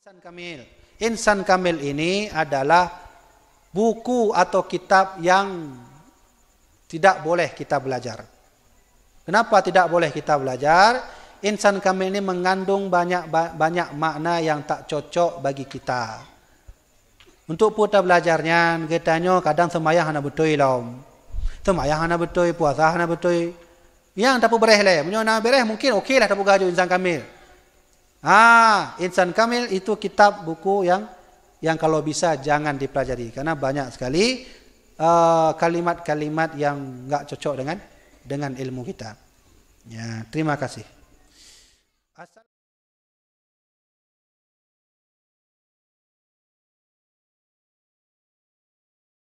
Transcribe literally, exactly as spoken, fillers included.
Insan Kamil. Insan Kamil ini adalah buku atau kitab yang tidak boleh kita belajar. Kenapa tidak boleh kita belajar? Insan Kamil ini mengandung banyak ba-, banyak makna yang tak cocok bagi kita. Untuk peue tabelajar nyan, geutanyoe kadang seumayang hana beutôi lom. Seumayang hana beutôi, puasa hana beutôi. Nyang tapeubeureh lé. Meunyoe na beureh, mungkin oke lah tapeugah ju Insan Kamil. Ah, Insan Kamil itu kitab, buku yang, yang kalau bisa jangan dipelajari, karena banyak sekali, eh, kalimat-kalimat yang enggak cocok dengan, dengan ilmu kita. Ya, terima kasih.